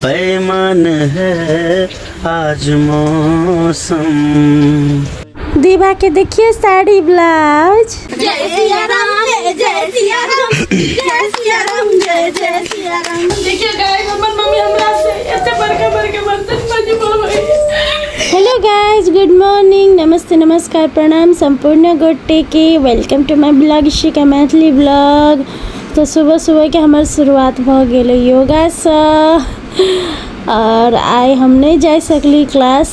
बेईमान है आज मौसम। दीवा के देखिए साड़ी ब्लाउज। जय सिया राम, जय जय सिया राम, जय सिया राम, जय जय सिया राम। देखिए गाइस, हमर मम्मी हमरा से एते बड़का बड़का बर्तन मजबूर। हेलो गाइस, गुड मॉर्निंग, नमस्ते, नमस्कार, प्रणाम संपूर्ण गोटे के। Welcome to my blog Shikha Maithili blog. तो सुबह सुबह के हमार शुरुआत भ गेलै योगा से, और आइ हम नहीं जा सकली क्लास,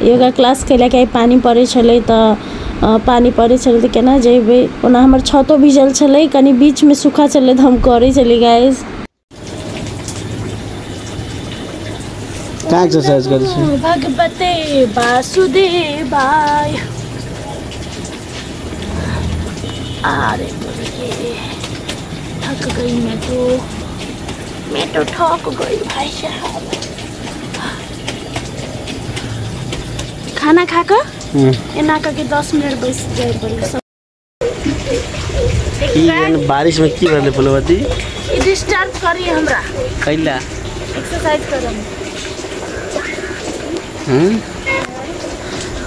योगा क्लास कैला कि आइ पानी पड़ै छलै, तऽ पानी पड़ै छलै तऽ केना जेबै। ओना हमर छतो भिजल छलै, कनि बीचमे सूखा छलै तऽ हम करै छली गाइस। कहाँ एक्सरसाइज करै छी? भगवते वासुदेवाय। अरे थक गई मैं तो थक गई भाई साहब। खाना खा कर एना करके 10 मिनट बैस जाए पड़े। की बारिश में की भेलै फुलवती? ई डिस्टर्ब करी हमरा। कैला? एक्सरसाइज करम।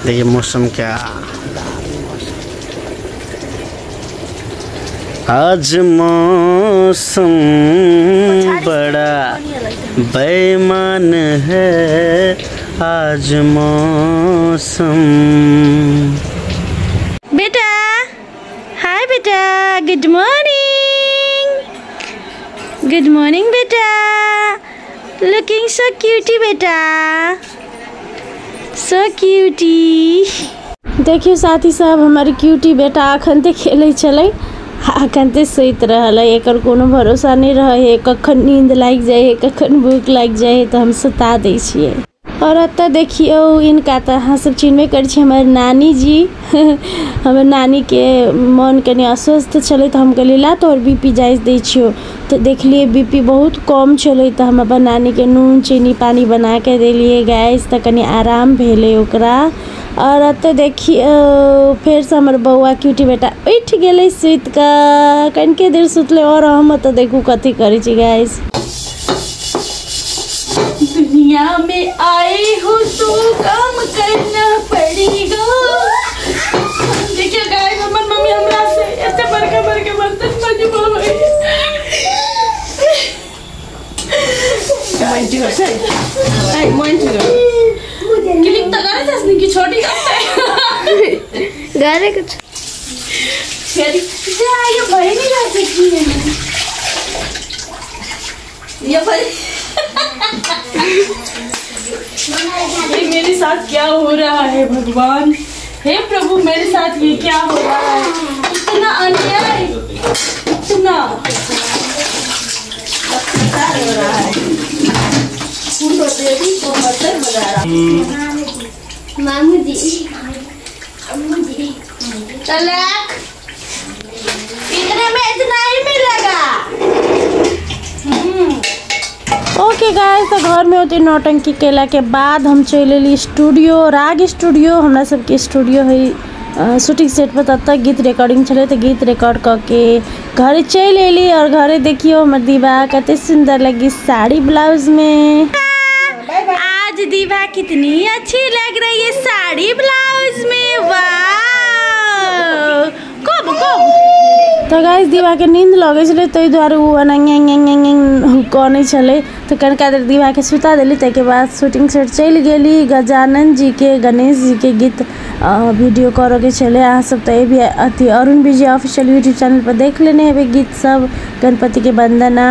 देखिए मौसम क्या, आज मौसम बड़ा बेईमान है आज मौसम। बेटा, हाय बेटा, गुड मॉर्निंग, गुड मॉर्निंग बेटा, लुकिंग सो क्यूटी बेटा, सो क्यूटी। देखियो साथी सब, हमार क्यूटी बेटा अखन ते खेलै छलै, अखन ते सुति रहल है। एकर कोनो भरोसा नहीं रहे है, कखन नींद लागि जाइ है, कखन भूख लागि जाइ है, तऽ हम सुता दै छियै। और एतऽ देखियौ इनका तऽ अहाँ सब चिन्हबे करै छी, हमर नानी जी। हमर नानीके मन कनि अस्वस्थ छलै तऽ हम कहलियै ला तोहर बीपी जाँचि दै छियौ, तऽ देखलियै बीपी बहुत कम छलै, तऽ हम अपन नानीके नून चीनी पानी बनाके देलियै गैस, तऽ कनि आराम भेलै ओकरा। और एतऽ देखियौ फेरसँ हमर बौआ क्यूटी बेटा उठि गेलै सुति कऽ, कनिके देर सुतलै। और हम एतऽ देखू कथी करै छी गैस। दुनिया में आई हूँ तो काम करना पड़ेगा। देखिए गाइस, हमर मम्मी हमरा से एते बड़का बड़का बर्तन मजबूर। क्लिक तो करे छस नी कि छोटी करते गारे कुछ फिर जा ये भाई नहीं जा सकती है ये भाई। ये मेरे साथ क्या हो रहा है भगवान, हे प्रभु मेरे साथ ये क्या हो रहा है, इतना अन्याय, इतना अत्याचार हो रहा है। मामू जी, अम्मू जी, तलाक इतने में इतना ही मिलेगा। ओके गाइस, तो घर में होती नौटंकी केला के बाद हम चलि एली स्टूडियो, राग स्टूडियो। हमरा सबके स्टूडियो है शूटिंग सेट पर, तब तक गीत रिकॉर्डिंग छलै, तऽ गीत रिकॉर्ड कऽ के घरे चलि एली। और घरे देखियो हमर दीवा कते सुंदर लगी साड़ी ब्लाउज में। आज दीवा कितनी अच्छी लग रही है साड़ी ब्लाउज में, वाह। कब कब तो गाइस दीवा के नींद लगै छलै, ताहि दुआरे ओ एना कनै छलै, तऽ कनिका देर दीवा के सुता देली। ताहिके बाद शूटिंग सेट चलि गेली। गजानन जी के, गणेश जी के गीत वीडियो करऽके छलै। अहाँ सब तऽ भी अथी अरुण विजय ऑफिशियल यूट्यूब चैनल पर देख लेने हेबै गीत सब, गणपति के वंदना,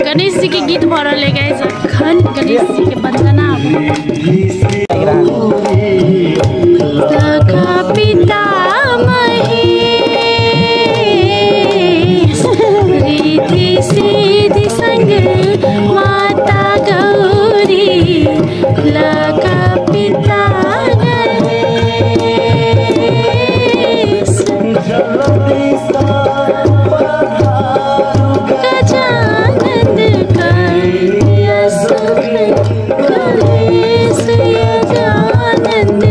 गणेश जी के गीत भऽ रहल है गाइस अखन, गणेश जी के वंदना। पिता महेश रिद्धि सिद्धि संग माता गौरी, लखा पिता गणेश, गजानंद कलेश गजानंद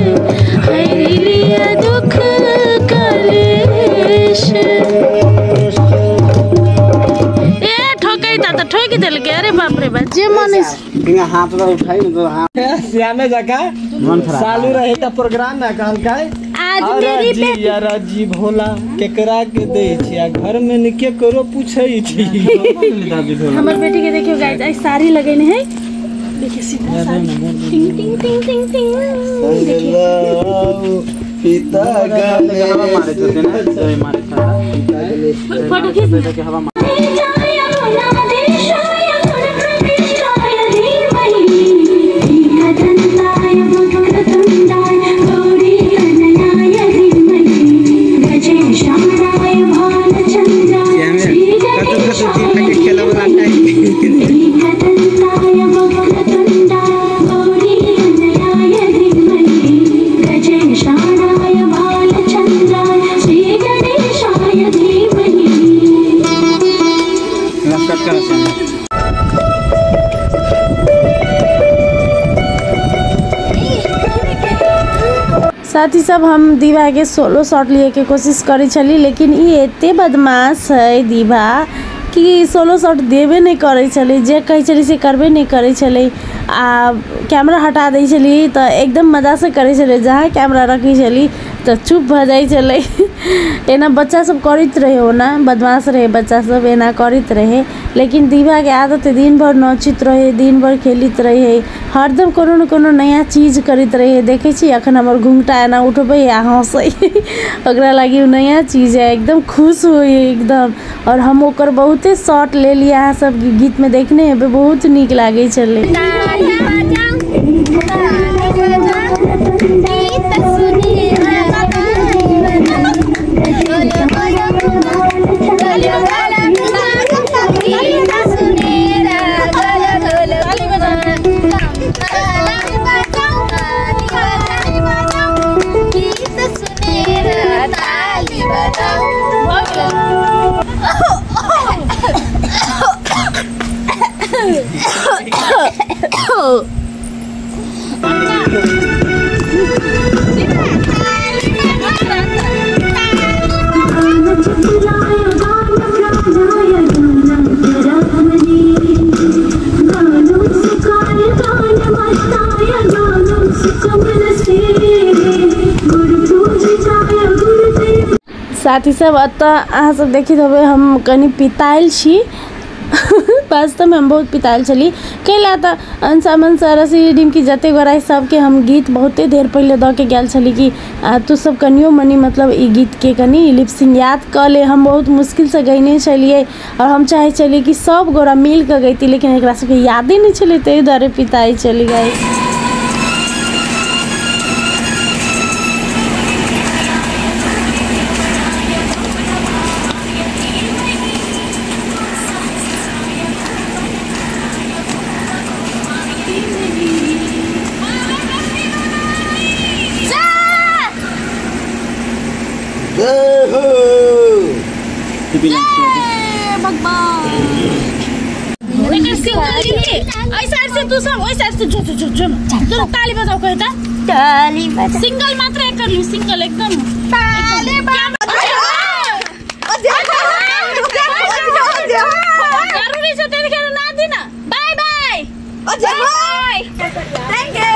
हरि लिया दुख कलेश। देलकै। अरे बाप रे बाप, जे मन हाथ उठाई तो श्यामे जका सालू रहे त प्रोग्राम में कहलकै आज मेरी बेटी जी भोला केकरा के दे छी आ घर में न के करो पूछै छी। हमर बेटी के देखियो गाइस I sari लगेने है, देखिए सीधा साड़ी टिंग टिंग टिंग टिंग टिंग। पिता हवा मारे होते ना, जय मारे फोटो खींच के हवा। साथी सब हम दीवा के सोलो शॉट लिए के कोशिश करै छली, लेकिन ई एते बदमाश है दीवा कि सोलो शॉट देबे नहीं करै छलै, जे कहै छली से करबे नहीं करै छलै। आ कैमरा हटा दै छली तऽ एकदम मजासँ करै छलै, जहाँ कैमरा रखै छली तऽ चुप भऽ जाइ छलै। एना बच्चा सब करैत रहे, ओना बदमाश रहे बच्चा सब, एना करैत रहे। लेकिन दीवाके आदत दिन भर नचित रहे, दिन भर खेलित रहे, हरदम कोनो न कोनो नया चीज करैत रहे। देखै छी अखन हमर घुँघटा एना उठबै आ हँसै, ओकरा लागि उ नया चीज है, एकदम खुश होइ एकदम। और हम ओकर बहुते शॉट लेलियै, अहाँ सब गीतमे देखने हेबै, बहुत नीक लागै छलै। साथी सब अतः अहाँ सब देखित होबै हम कनि पितायल छी। वास्तवमे हम बहुत पितायल छली, कैला तऽ अंशा मनसा रसी डिमकी जते गोरा सबके हम गीत बहुते देर पहिले दऽ के गेल छली कि तू सब कनियो मनी मतलब ई गीतके कनि लिपसिंग याद कऽ ले। हम बहुत मुश्किलसँ गयने छलियै और हम चाहै छलियै कि सब गोरा मिल कऽ गैती, लेकिन एकरा सबके यादे नहि छलै, ताहि दुआरे पिताइ छली गाइ। ताली बजाओ कहता ताली बजाओ, सिंगल मात्र कर ली, सिंगल एकदम ताली जरूरी से तेरे के ना दी ना। Bye bye bye, thank you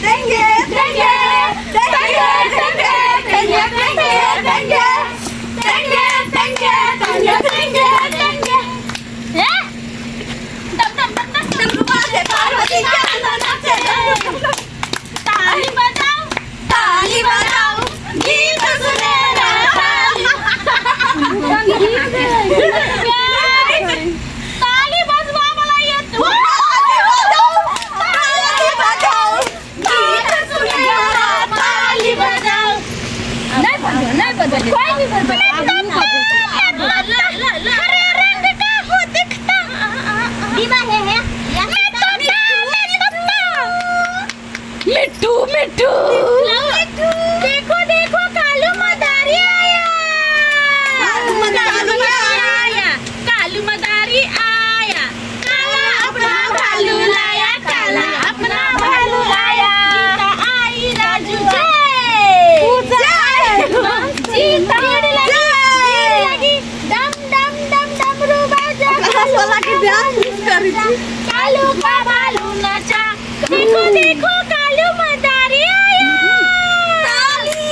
thank you thank you thank you thank you thank you thank you thank you thank you thank you thank you thank you. ए दम दम दम दम पार्वती ताली बजाओ, ताली बजाओ, गीत सुनेरा ताली बजवा वाला ये। करै छी। कालू का भालू नाचा, देखो देखो कालू मदारी आया। ताली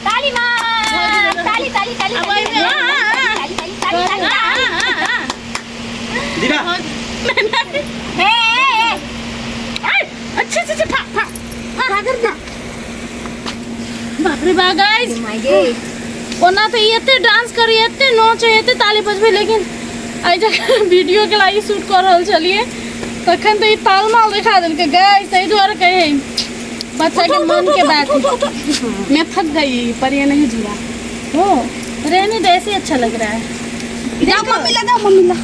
ताली मार, ताली ताली ताली ताली ताली ताली ताली ताली। दीवा हे अच्छे अच्छे फा फा फा कर ना। बाप रे बा गाइस, ओना तो एते डांस करी, एते नाचे, एते ताली बजबे, लेकिन आई जखन वीडियो के लागि शूट कर रहल छलिए तखन तो ई तालमाल देखा देलकै गाइस। ताहि दुआरे कहे बच्चा के मन के बात। मैं थक गई पर ये नहीं जुड़ा। हो रहने दे, ऐसे अच्छा लग रहा है। जाओ मम्मी ला, जाओ मम्मी ला।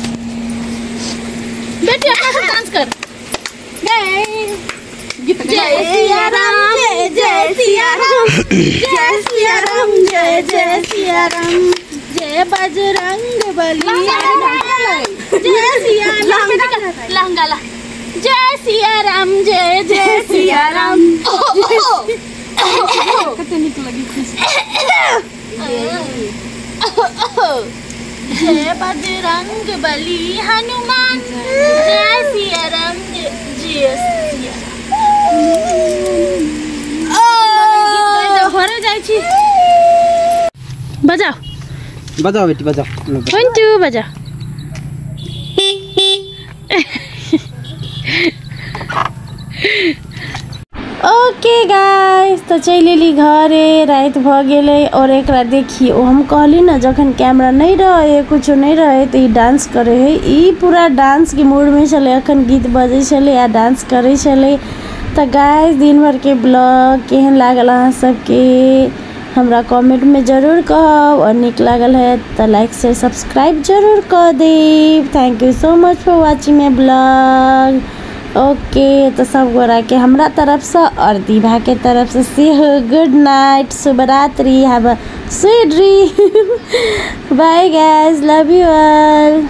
बेटी अपना से डांस कर। जय सिया राम, जय जय सिया राम, जय सिया राम, जय जय सिया राम, जय बजरंग बली, जय सिया राम, लहंगा ला, जय सिया राम, जय जय सिया राम। कते नीक लगी खुश। जय बजरंग बली हनुमान, जय सिया राम, जय सिया राम। घरे जाइ छी। बजाओ बजाओ बेटी बजाओ, 1 2 बजाओ। ओके गाइस, तो चलि एली घरे, राति भऽ गेलै। और एकरा देखियो, हम कहली ने जखन कैमरा नहीं रहे, कुछो नहीं रहे, तो ई डांस करे है। ई पूरा डांस के मूड में छलै, अखन गीत बजै छलै आ डांस करै छलै। तो गाइस दिन भर के ब्लॉग केहन लागल अहाँ सबके हमरा कमेंट में जरूर कहब, और नीक लागल है तो लाइक से सब्सक्राइब जरूर कर देब। Thank you so much for watching my blog. Okay, तो सब गोरा के हमरा तरफ से और दीभा के तरफ से सेहो गुड नाइट, शुभरात्रि, have a sweet dream. Bye guys, love you all.